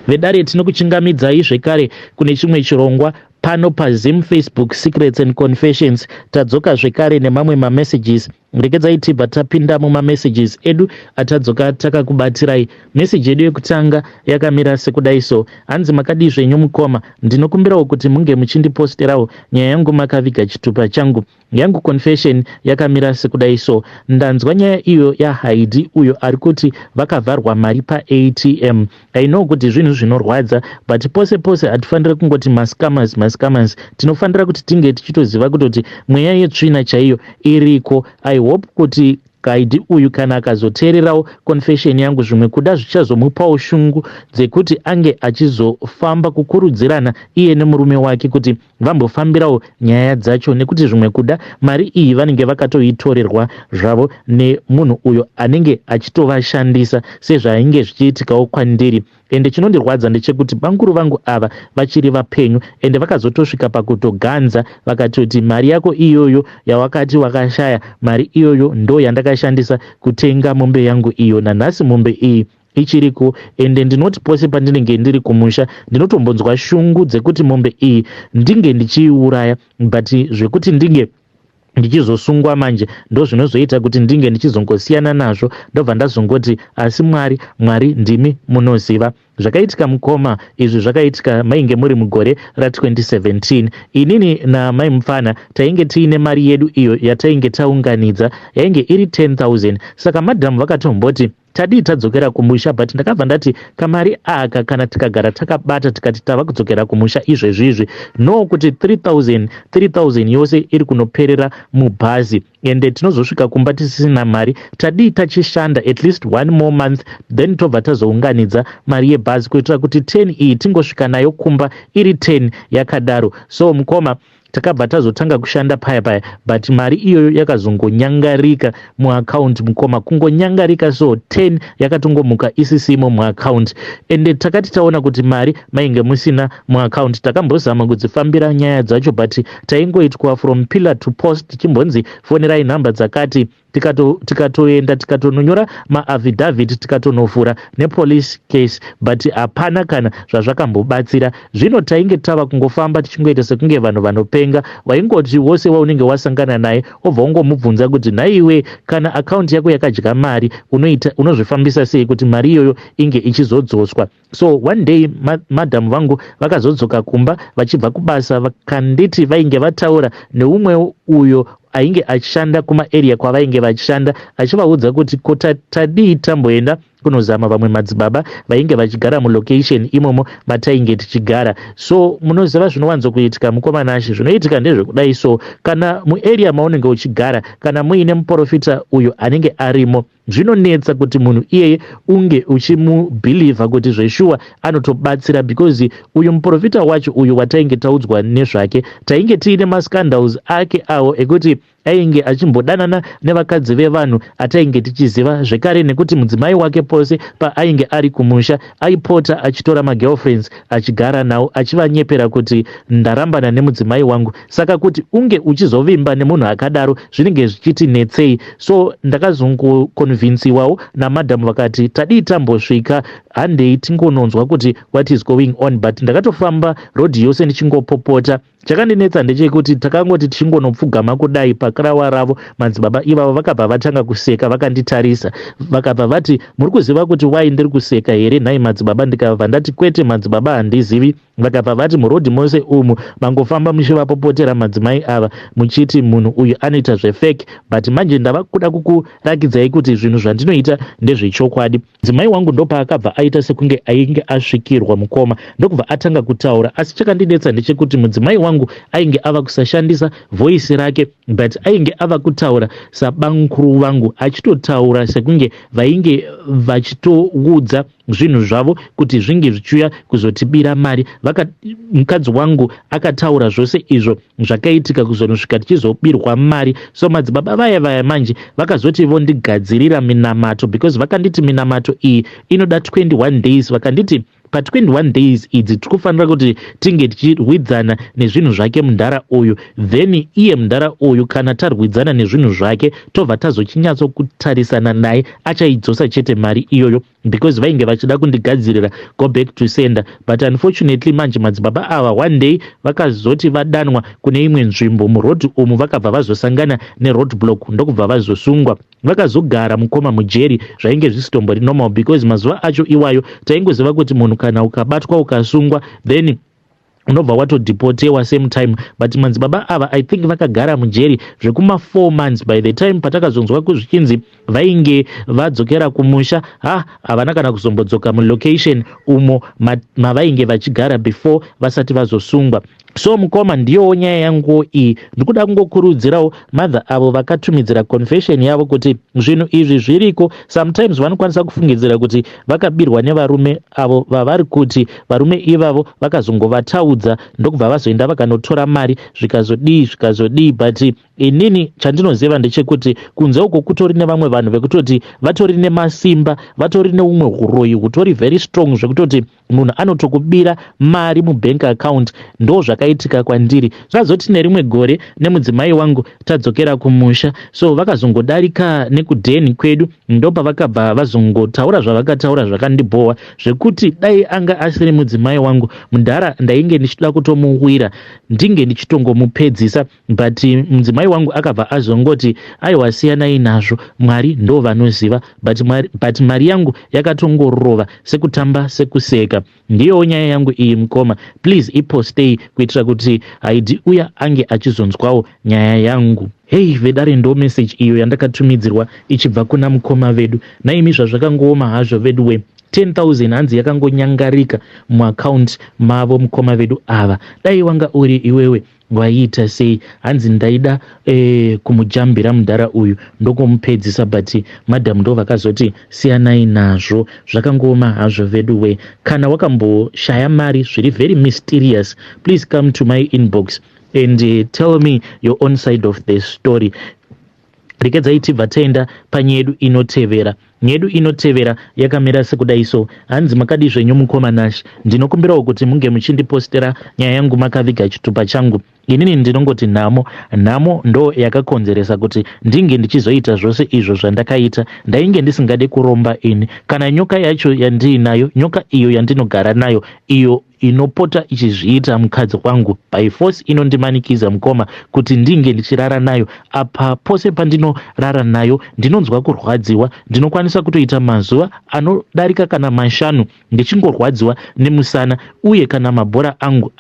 Vedare, tinokuchingamidzai zvekare kune chimwe chirongwa pano paZim Facebook Secrets and Confessions. Tadzoka zvekare nemamwe mamessages. Regedzai tibva tapinda mumamessages edu atadzoka takakubatirai. Meseji yedu yekutanga yakamira sekudai so. Hanzi, "Makadii zvenyu mukoma? Ndinokumbirawo kuti munge muchindiposterawo nyaya yangu makaviga chitupa changu. Yangu confession yakamira sekudai so. Ndanzwa nyaya iyo yaHaidi uyo ari kuti vakavharwa mari paATM. I know kuti zvinhu zvinorwadza, but pose pose hatifaniri kungoti mascammers, mascammers. Tinofanira kuti tinge tichitoziva kutoti mweya yetsvina chaiyo iriko. I hope kuti Gaidi uyu kana akazoteererawo confession yangu, zvimwe kuda zvichazomupawo shungu dzekuti ange achizofamba kukurudzirana iye nemurume wake kuti vambofambirawo nyaya dzacho, nekuti zvimwe kuda mari iyi vanenge vakatoitorerwa zvavo nemunhu uyo anenge achitovashandisa, sezvainge zvichiitikawo kwandiri. Ende chinondirwadza ndechekuti banguru vangu ava vachiri vapenyu, ende vakazotosvika pakutoganza vakatoti mari yako iyoyo yawakati wakashaya, mari iyoyo ndo yandakashandisa kutenga mombe yangu iyo. Nanhasi mombe iyi ichiriko, ende ndinoti pose pandinenge ndiri kumusha ndinotombonzwa shungu dzekuti mombe iyi ndinge ndichiiuraya, but zvekuti ndinge ndichizosungwa manje ndo zvinozoita kuti ndinge ndichizongosiyana nazvo. Ndobva ndazongoti asi Mwari, Mwari ndimi munoziva zvakaitika. Mukoma, izvi zvakaitika mainge muri mugore ra2017. Inini namai mupfana tainge tiine mari yedu iyo yatainge taunganidza, yainge iri 10,000. Saka madhamu vakatomboti tadii tadzokera kumusha, but ndakabva ndati kamari aka kana tikagara takabata, tikati tava kudzokera kumusha izvezvizvi, no kuti 3000 3000 yose iri kunoperera mubhazi, ende tinozosvika kumba tisisina mari. Tadii tachishanda at least one more month, then tobva tazounganidza mari yebhazi kuitira kuti 10 iyi tingosvika nayo kumba iri 10 yakadaro." So mukoma, takabva tazotanga kushanda paya paya, but mari iyoyo yakazongonyangarika muakaunti. Mukoma, kungonyangarika so, 10 yakatongomuka isisimo muakaunti. Ende takati taona kuti mari mainge musina muakaunti, takambozama kudzifambira nyaya dzacho, but taingoitwa from pillar to post, tichimbonzi fonerai nhamba dzakati. Tikatoenda tikatononyora maaffidavit, tikatonovhura nepolice case, but hapana kana zvazvakambobatsira. Zvino tainge tava kungofamba tichingoita sekunge vanhu vanopenga. Waingoti wose waunenge wasangana naye obva ungomubvunza kuti, "Nhaiwe, kana akaunti yako yakadya mari, unoita unozvifambisa sei kuti mari iyoyo inge ichizodzoswa?" So one day madhamu vangu vakazodzoka kumba vachibva kubasa, vakanditi vainge vataura neumwe uyo ainge achishanda kumaarea kwavainge vachishanda, achivaudza kuti ko tadii tamboenda kunozama vamwe madzibaba vainge vachigara mulocation imomo matainge tichigara. So munoziva zvinowanzokuitika, mukoma Nashe, zvinoitika ndezvekudai so: kana muarea maunenge uchigara, kana muine muprofita uyo anenge arimo, zvinonetsa kuti munhu iyeye unge uchimubhilivha kuti zveshuwa anotobatsira, because uyu muprofita wacho uyu watainge taudzwa nezvake, tainge tiine mascandals ake awo ekuti ainge achimbodanana nevakadzi vevanhu atainge tichiziva zvekare, nekuti mudzimai wake pose paainge ari kumusha aipota achitora magirlfriends achigara nawo, achivanyepera kuti ndarambana nemudzimai wangu. Saka kuti unge uchizovimba nemunhu akadaro zvinenge zvichiti netsei. So ndakazongoconvinsiwawo namadhamu, vakati tadii tambosvika, handei tingononzwa kuti what is going on. But ndakatofamba rodhi yose ndichingopopota. Chakandinetsa ndechekuti takangoti tichingonopfugama kudai pakarawa ravo, madzibaba ivavo vakabva vatanga kuseka vakanditarisa. Vakabva vati, "Muri kuziva kuti wai ndiri kuseka here nhai madzibaba?" Ndikabva ndati, "Kwete madzibaba, handizivi." Vakabva vati, "Murodhi mose umu mangofamba muchivapopotera madzimai ava muchiti munhu uyu anoita zvefake, but manje ndava kuda kukurakidzai kuti zvinhu zvandinoita ndezvechokwadi." Mudzimai wangu ndopaakabva aita sekunge ainge asvikirwa, mukoma, ndokubva atanga kutaura. Asi chakandinetsa ndechekuti mudzimai wangu ainge ava kusashandisa voice rake, but ainge ava kutaura sabamukuru vangu, achitotaura sekunge vainge vachitoudza zvinhu zvavo kuti zvinge zvichiuya kuzotibira mari. Mukadzi wangu akataura zvose izvo zvakaitika kuzonosvika tichizobirwa mari. So madzibaba vaya vaya manje vakazoti vondigadzirira minamato, because vakanditi minamato iyi inoda 21 days. Vakanditi Pa21 days idzi tiri kufanira kuti tinge tichirwidzana nezvinhu zvake mudhara uyu. Then iye mudhara uyu, kana tarwidzana nezvinhu zvake, tobva tazochinyatso-kutarisana naye, achaidzosa chete mari iyoyo, because vainge vachida kundigadzirira go back to sender. But unfortunately manje madzibaba ava one day vakazoti vadanwa kune imwe nzvimbo muroad umu, vakabva vazosangana neroad block, ndokubva vazosungwa. Vakazogara, mukoma, mujeri. Zvainge zvisitombori normal, because mazuva acho iwayo taingoziva kuti munhu kana ukabatwa ukasungwa, then unobva watodhipotewa same time. But madzibaba ava, I think vakagara mujeri zvekuma 4 months. By the time patakazonzwa kuzvichinzi vainge vadzokera kumusha, ha, havana kana kuzombodzoka mulocation umo mavainge vachigara before vasati vazosungwa. So mukoma, ndiyowo nyaya yangu iyi. Ndikuda kungokurudzirawo mother avo vakatumidzira confession yavo kuti zvinhu izvi zviriko. Sometimes vanokwanisa kufungidzira kuti vakabirwa nevarume avo vavari kuti varume ivavo vakazongovataudza, ndokubva vazoenda vakanotora mari, zvikazodii, zvikazodii. But inini chandinoziva ndechekuti kunze uko kutori nevamwe vanhu vekutoti vatori nemasimba, vatori neumwe uroyi hutori very strong, zvekutoti munhu anotokubira mari mubank account. Ndo zvakaitika kwandiri. Zvazoti nerimwe gore nemudzimai wangu tadzokera kumusha, so vakazongodarika nekudheni kwedu, ndopavakabva vazongotaura zvavakataura zvakandibhowa, zvekuti dai anga asiri mudzimai wangu mudhara, ndainge ndichida kutomuwira, ndinge ndichitongomupedzisa. But mudzimai wangu akabva azongoti, "Aiwa, siyanai nazvo, Mwari ndo vanoziva." But mari yangu yakatongorova sekutamba sekuseka. Ndiyowo nyaya yangu iyi, mukoma. Please ipostei kuitira kuti haidi uya ange achizonzwawo nyaya yangu. Hei vedare, ndo message iyo yandakatumidzirwa ichibva kuna mukoma vedu. Naimi, zvazvakangooma hazvo vedu we. 10,000 hanzi yakangonyangarika muakaunti mavo mukoma vedu ava. Dai wanga uri iwewe, waiita sei? Hanzi ndaida kumujambira mudhara uyu ndokumupedzisa, but madam ndo vakazoti siyanai nazvo. Zvakangooma hazvo vedu we. Kana wakamboshaya mari zviri very mysterious, please come to my inbox and tell me your own side of the story. Rekedzai tibva taenda panyaya yedu inotevera. Nyaya yedu inotevera yakamira sekudai so. Hanzi, "Makadi zvenyu mukoma Nash? Ndinokumbirawo kuti munge muchindipostera nyaya yangu makaviga chitupa changu. Inini ndinongoti nhamo, nhamo ndo yakakonzeresa kuti ndinge ndichizoita zvose izvo zvandakaita. Ndainge ndisingade kuromba ini. Kana nyoka yacho yandiinayo, nyoka iyo yandinogara nayo, iyo inopota ichizviita mukadzi wangu by force, inondimanikidza, mukoma, kuti ndinge ndichirara nayo. Apa pose pandinorara nayo ndinonzwa kurwadziwa. Ndinokwanisa kutoita mazuva anodarika kana 5 ndichingorwadziwa nemusana, uye kana mabhora angu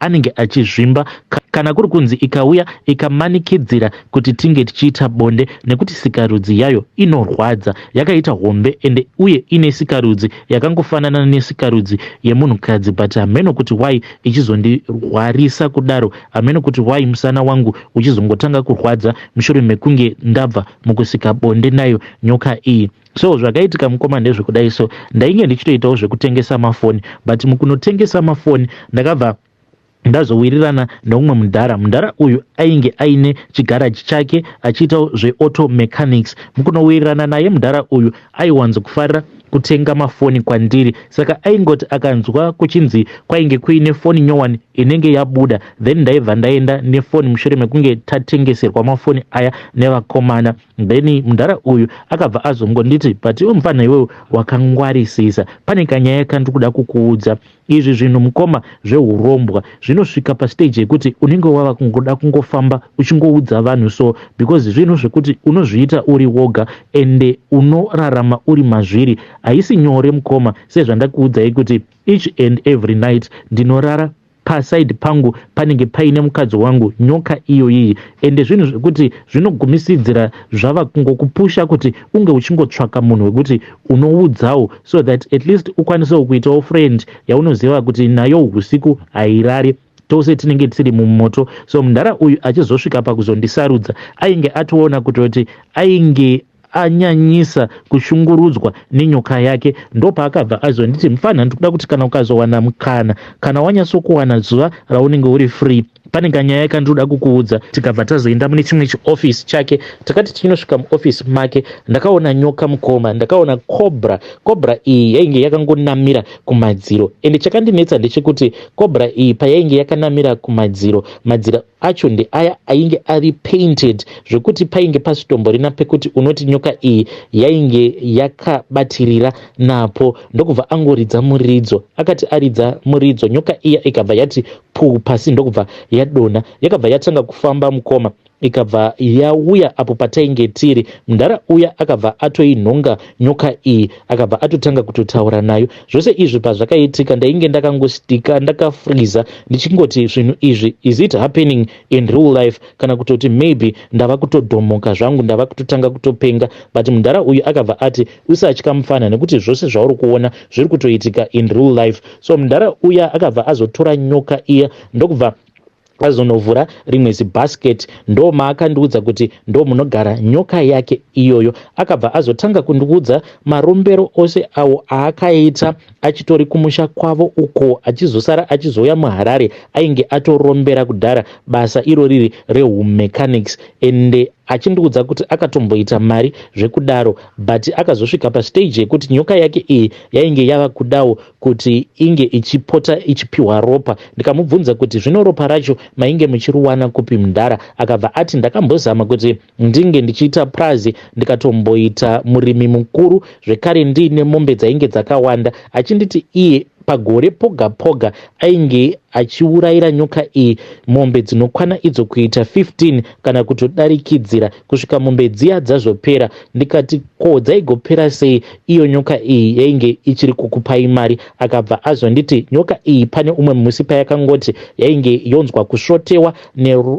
anenge achizvimba. Kana kuri kunzi ikauya ikamanikidzira kuti tinge tichiita bonde, nekuti sikarudzi yayo inorwadza, yakaita hombe ende uye ine sikarudzi yakangofanana nesikarudzi yemunhukadzi, but hameno kuti why ichizondirwarisa kudaro. Hameno kuti why musana wangu uchizongotanga kurwadza mushure mekunge ndabva mukusika bonde nayo nyoka iyi. So zvakaitika, mukoma, ndezvekudai so. Ndainge ndichitoitawo zvekutengesa mafoni, but mukunotengesa mafoni ndakabva ndazowirirana neumwe mudhara. Mudhara uyu ainge aine chigaraji chake achiitawo zveauto mechanics. Mukunowirirana naye mudhara uyu, aiwanzokufarira kutenga mafoni kwandiri. Saka aingoti akanzwa kuchinzi kwainge kuine foni nyowani inenge yabuda, then ndaibva ndaenda nefoni mushure mekunge tatengeserwa mafoni aya nevakomana. Then mudhara uyu akabva azongonditi, 'But iwe mufana iwewe wakangwarisisa, pane kanyaya kandiri kuda kukuudza. Izvi zvinhu, mukoma, zveurombwa zvinosvika pastage yekuti unenge wava kungoda kungofamba uchingoudza vanhu so, because zvinhu zvekuti unozviita uri woga ende unorarama uri mazviri. Haisi nyore, mukoma. Sezvandakuudzai kuti each and every night ndinorara paside pangu panenge paine mukadzi wangu, nyoka iyoyiyi. Ende zvinhu zvekuti zvinogumisidzira zvava kungokupusha kuti unge uchingotsvaka munhu wekuti unoudzawo, so that at least ukwanisewo kuitawo friend yaunoziva kuti nayo usiku hairari, tose tinenge tiri mumoto.' So mudhara uyu achizosvika pakuzondisarudza, ainge atoona kutoti ainge anyanyisa kushungurudzwa nenyoka yake. Ndopaakabva azonditi, 'Mufana, ndikuda kuti kana ukazowana mukana, kana wanyatsokuwana zuva raunenge uri free, Pane kanyaya kandinoda kukuudza. Tikabva tazoenda mune chimwe chiofisi chake. Takati tichinosvika muofisi make, ndakaona nyoka mukoma, ndakaona cobra. Cobra iyi yainge yakangonamira kumadziro, ende chakandinetsa ndechekuti cobra iyi payainge yakanamira kumadziro, madziro acho ndeaya ainge ari painted, zvekuti painge pasitomborina pekuti unoti nyoka iyi yainge yakabatirira napo. Ndokubva angoridza muridzo. Akati aridza muridzo, nyoka iya ikabva yati puu pasi, ndokubva yadonha. Yakabva yatanga kufamba mukoma, ikabva yauya apo patainge tiri. Mudhara uya akabva atoinhonga nyoka iyi, akabva atotanga kutotaura nayo. Zvose izvi pazvakaitika, ndainge ndakangostika, ndakafriza, ndichingoti zvinhu izvi, is it happening in real life, kana kutoti maybe ndava kutodhomoka zvangu, ndava kutotanga kutopenga? But mudhara uyu akabva ati, "Usatya mufana, nekuti zvose zvauri kuona zviri kutoitika in real life." So mudhara uya akabva azotora nyoka iya, ndokubva azonovhura rimwe zibasket, ndo maakandiudza kuti ndo munogara nyoka yake iyoyo. Akabva azotanga kundiudza marombero ose awo aakaita achitori kumusha kwavo uko, achizosara achizouya muHarare ainge atorombera kudhara basa iro riri rehumechanics, ende achindiudza kuti akatomboita mari zvekudaro, but akazosvika pastage yekuti nyoka yake iyi yainge yava kudawo kuti inge ichipota ichipiwa ropa. Ndikamubvunza kuti zvino ropa racho mainge muchiriwana kupi mudhara? Akabva ati, "Ndakambozama kuti ndinge ndichiita prazi, ndikatomboita murimi mukuru zvekare, ndiine mombe dzainge dzakawanda." Achinditi iye pagore poga poga ainge achiurayira nyoka iyi mombe dzinokwana idzo kuita 15 kana kutodarikidzira, kusvika mombe dziya dzazopera. Ndikati, "Ko dzaigopera sei iyo nyoka iyi yainge ichiri kukupai mari?" Akabva azonditi nyoka iyi pane umwe musi payakangoti yainge yonzwa kusvotewa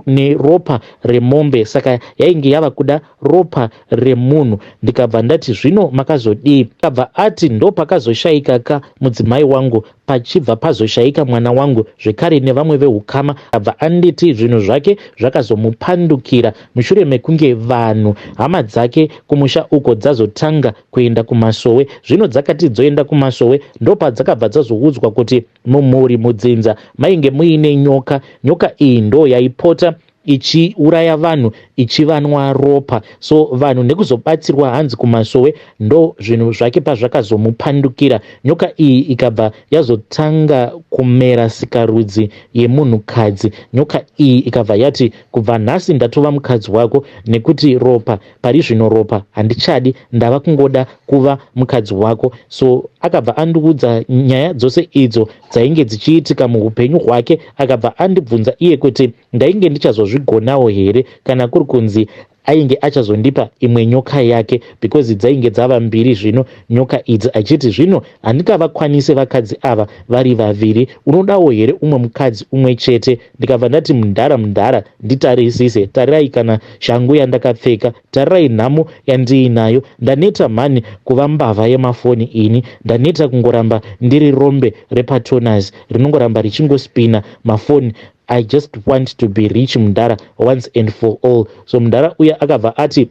neropa remombe, saka yainge yava kuda ropa remunhu. Ndikabva ndati, "Zvino makazodii?" Akabva ati, "Ndo pakazoshayika ka mudzimai wangu, pachibva pazoshayika mwana wangu zvekare nevamwe veukama." Abva anditi zvinhu zvake zvakazomupandukira mushure mekunge vanhu, hama dzake kumusha uko, dzazotanga kuenda kumasowe. Zvino dzakati dzoenda kumasowe, ndopadzakabva dzazoudzwa kuti mumhuri, mudzinza mainge muine nyoka. Nyoka iyi ndo yaipota ichiuraya vanhu, ichivanwa ropa. So vanhu nekuzobatsirwa hanzi kumasowe, ndo zvinhu zvake pazvakazomupandukira. Nyoka iyi ikabva yazotanga kumera sikarudzi yemunhukadzi. Nyoka iyi ikabva yati, "Kubva nhasi ndatova mukadzi wako, nekuti ropa pari zvino ropa handichadi, ndava kungoda kuva mukadzi wako." So akabva andiudza nyaya dzose idzo dzainge dzichiitika muupenyu hwake. Akabva andibvunza iye kuti ndainge ndichazozvigonawo here kana kuri kunzi ainge achazondipa imwe nyoka yake, because dzainge dzava mbiri zvino nyoka idzi. Achiti, "Zvino handingavakwanise vakadzi ava vari vaviri, unodawo here umwe mukadzi umwe chete?" Ndikabva ndati, "Mudhara, mudhara, nditarisise, tarirai kana shangu yandakapfeka, tarirai nhamo yandiinayo. Ndaneta mhani kuva mbavha yemafoni ini, ndaneta kungoramba ndiri rombe repatonas rinongoramba richingospina mafoni. I just want to be rich mudhara, once and for all." So mudhara uya akabva ati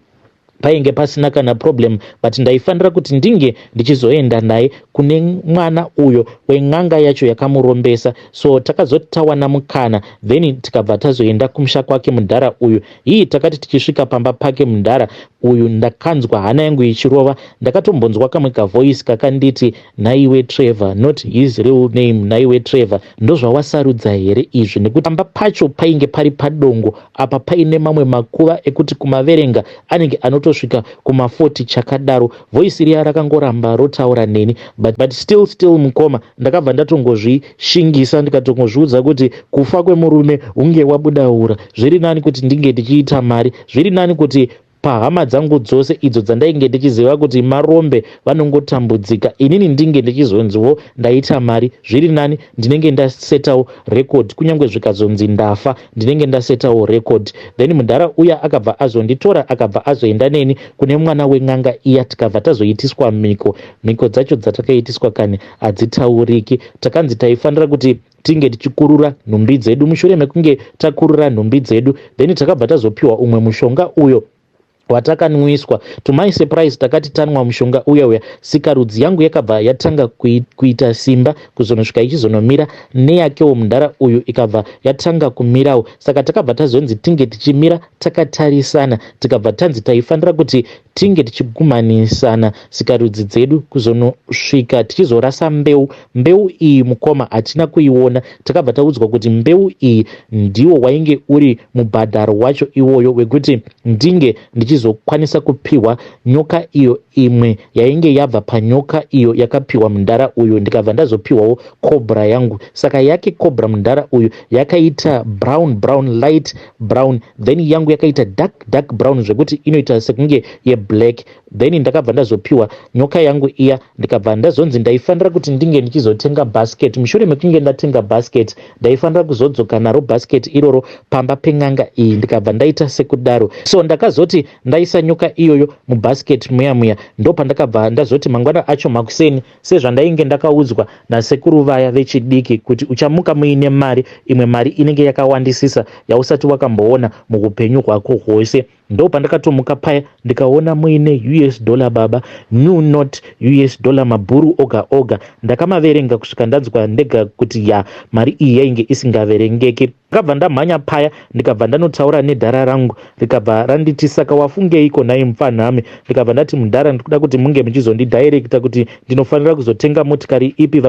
painge pasina kana problem, but ndaifanira kuti ndinge ndichizoenda naye kune mwana uyo wen'anga yacho yakamurombesa. So takazoti tawana mukana, then tikabva tazoenda kumusha kwake mudhara uyu. Hii, takati tichisvika pamba pake mudhara uyu, ndakanzwa hana yangu ichirova. Ndakatombonzwa kamwe kavoice kakanditi, "Nhaiwe Trevor," not his real name, "Nhaiwe Trevor, ndozvawasarudza here izvi?" Nekuti pamba pacho painge pari padongo apa, paine mamwe makuva ekuti kumaverenga anenge anotosvika kuma40 chakadaro. Voice riya rakangoramba rotaura neni, but still mukoma, ndakabva ndatongozvishingisa, ndikatongozviudza kuti kufa kwemurume hunge wabuda ura. Zviri nani kuti ndinge ndichiita mari, zviri nani kuti pahama dzangu dzose idzo dzandainge ndichiziva kuti marombe vanongotambudzika, inini ndinge ndichizonziwo ndaita mari. Zviri nani, ndinenge ndasetawo record. Kunyange zvikazonzi ndafa, ndinenge ndasetawo record. Then mudhara uya akabva azonditora, akabva azoenda neni kune mwana wen'anga iya. Tikabva tazoitiswa mhiko. Mhiko dzacho dzatakaitiswa kani hadzitauriki. Takanzi taifanira kuti tinge tichikurura nhumbi dzedu. Mushure mekunge takurura nhumbi dzedu, then takabva tazopiwa umwe mushonga uyo Watakanwiswa. To my surprise, takati tanwa mushonga uya uya, sikarudzi yangu yakabva yatanga kuita simba kuzonosvika ichizonomira neyakewo mudhara uyu, ikabva yatanga kumirawo. Saka takabva tazonzi tinge tichimira takatarisana, tikabva tanzi taifanira kuti tinge tichigumanisana sikarudzi dzedu kuzonosvika tichizorasa mbeu. Mbeu iyi, mukoma, hatina kuiona. Takabva taudzwa kuti mbeu iyi ndiwo wainge uri mubhadharo wacho iwoyo wekuti ndinge ndichizokwanisa kupiwa nyoka iyo imwe yainge yabva panyoka iyo yakapiwa mudhara uyu. Ndikabva ndazopiwawo cobra yangu. Saka yake cobra mudhara uyu yakaita brown brown, light brown, then yangu yakaita dark dark brown, zvekuti inoita sekunge yeblack. Then ndakabva ndazopiwa nyoka yangu iya, ndikabva ndazonzi ndaifanira kuti ndinge ndichizotenga basket. Mushure mekunge ndatenga basket, ndaifanira kuzodzoka naro basket iroro pamba pen'anga iyi. Ndikabva ndaita sekudaro. So ndakazoti ndaisa nyoka iyoyo mubasket muya muya, ndo pandakabva ndazoti mangwana acho makuseni, sezvandainge ndakaudzwa nasekuru vaya vechidiki kuti uchamuka muine mari, imwe mari inenge yakawandisisa yausati wakamboona muupenyu hwako hwose, ndo pandakatomuka paya, ndikaona muine US dollar, baba, new note, US dollar, mabhuru oga oga. Ndakamaverenga kusvika ndanzwa ndega kuti ya, mari iyi yainge isingaverengeki. Ndakabva ndamhanya paya, ndikabva ndanotaura nedhara rangu, rikabva randiti, "Saka wafungeiko nhai mupfanhame?" Ndikabva ndati, "Mudhara, ndikuda kuti munge muchizondidirecta kuti ndinofanira kuzotenga motikari ipi."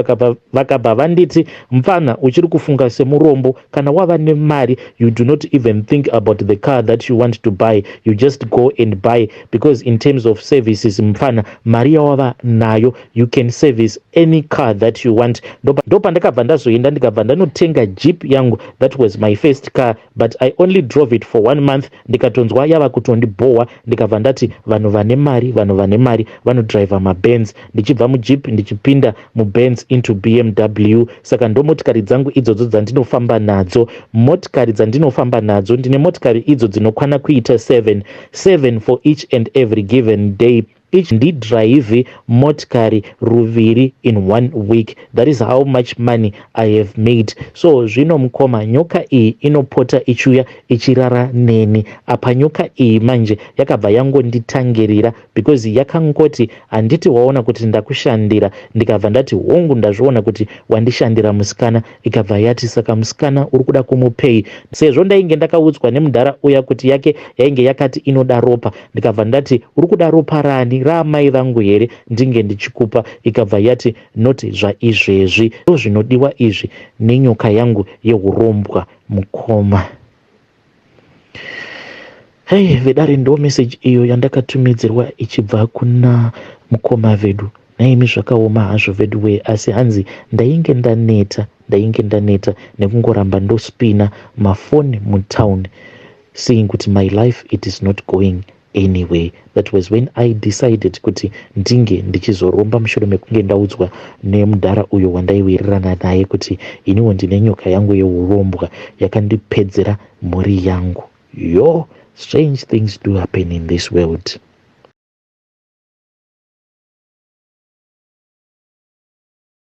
Vakabva vanditi, "Mupfana, uchiri kufunga semurombo. Kana wava nemari, you do not even think about the car that you want to buy. You just go and buy, because in terms of services, mupfana, mari yawava nayo, you can service any car that you want." Ndo pandakabva ndazoenda, ndikabva ndanotenga Jeep yangu. That was my first car, but I only drove it for one month, ndikatonzwa yava kutondibhowa. Ndikabva ndati vanhu vane mari, vanhu vane mari vanodhiraivha maBenz. Ndichibva muJeep ndichipinda muBenz into BMW. Saka ndo motikari dzangu idzodzo dzandinofamba nadzo. Motikari dzandinofamba nadzo, ndine motikari idzo dzinokwana kuita 7, 7 for each and every given day. Each ndidhiraivhi motikari ruviri in one week. That is how much money I have made. So zvino, mukoma, nyoka iyi inopota ichiuya ichirara neni apa. Nyoka iyi manje yakabva yangonditangirira, because yakangoti, "Handiti waona kuti ndakushandira?" Ndikabva ndati, "Hongu, ndazviona kuti wandishandira, musikana." Ikabva yati, "Saka musikana uri kuda kumupei?" Sezvo ndainge ndakaudzwa nemudhara uya kuti yake yainge yakati inoda ropa, ndikabva ndati, "Uri kuda ropa rani? Raamai vangu here ndinge ndichikupa?" Ikabva yati, "Noti zvaizvezvi ndo zvinodiwa izvi nenyoka yangu yeurombwa, mukoma." Hei vedare, ndo meseji iyo yandakatumidzirwa ichibva kuna mukoma vedu. Naimi, zvakaoma hazvo vedu wee, asi hanzi ndainge ndaneta, ndainge ndaneta nekungoramba ndospina mafoni mutown, seeing kuti my life, it is not going anyway. That was when I decided kuti ndinge ndichizoromba, mushure mekunge ndaudzwa nemudhara uyo wandaiwirirana naye kuti iniwo ndine nyoka yangu yeurombwa yakandipedzera mhuri yangu. Yo, strange things do happen in this world.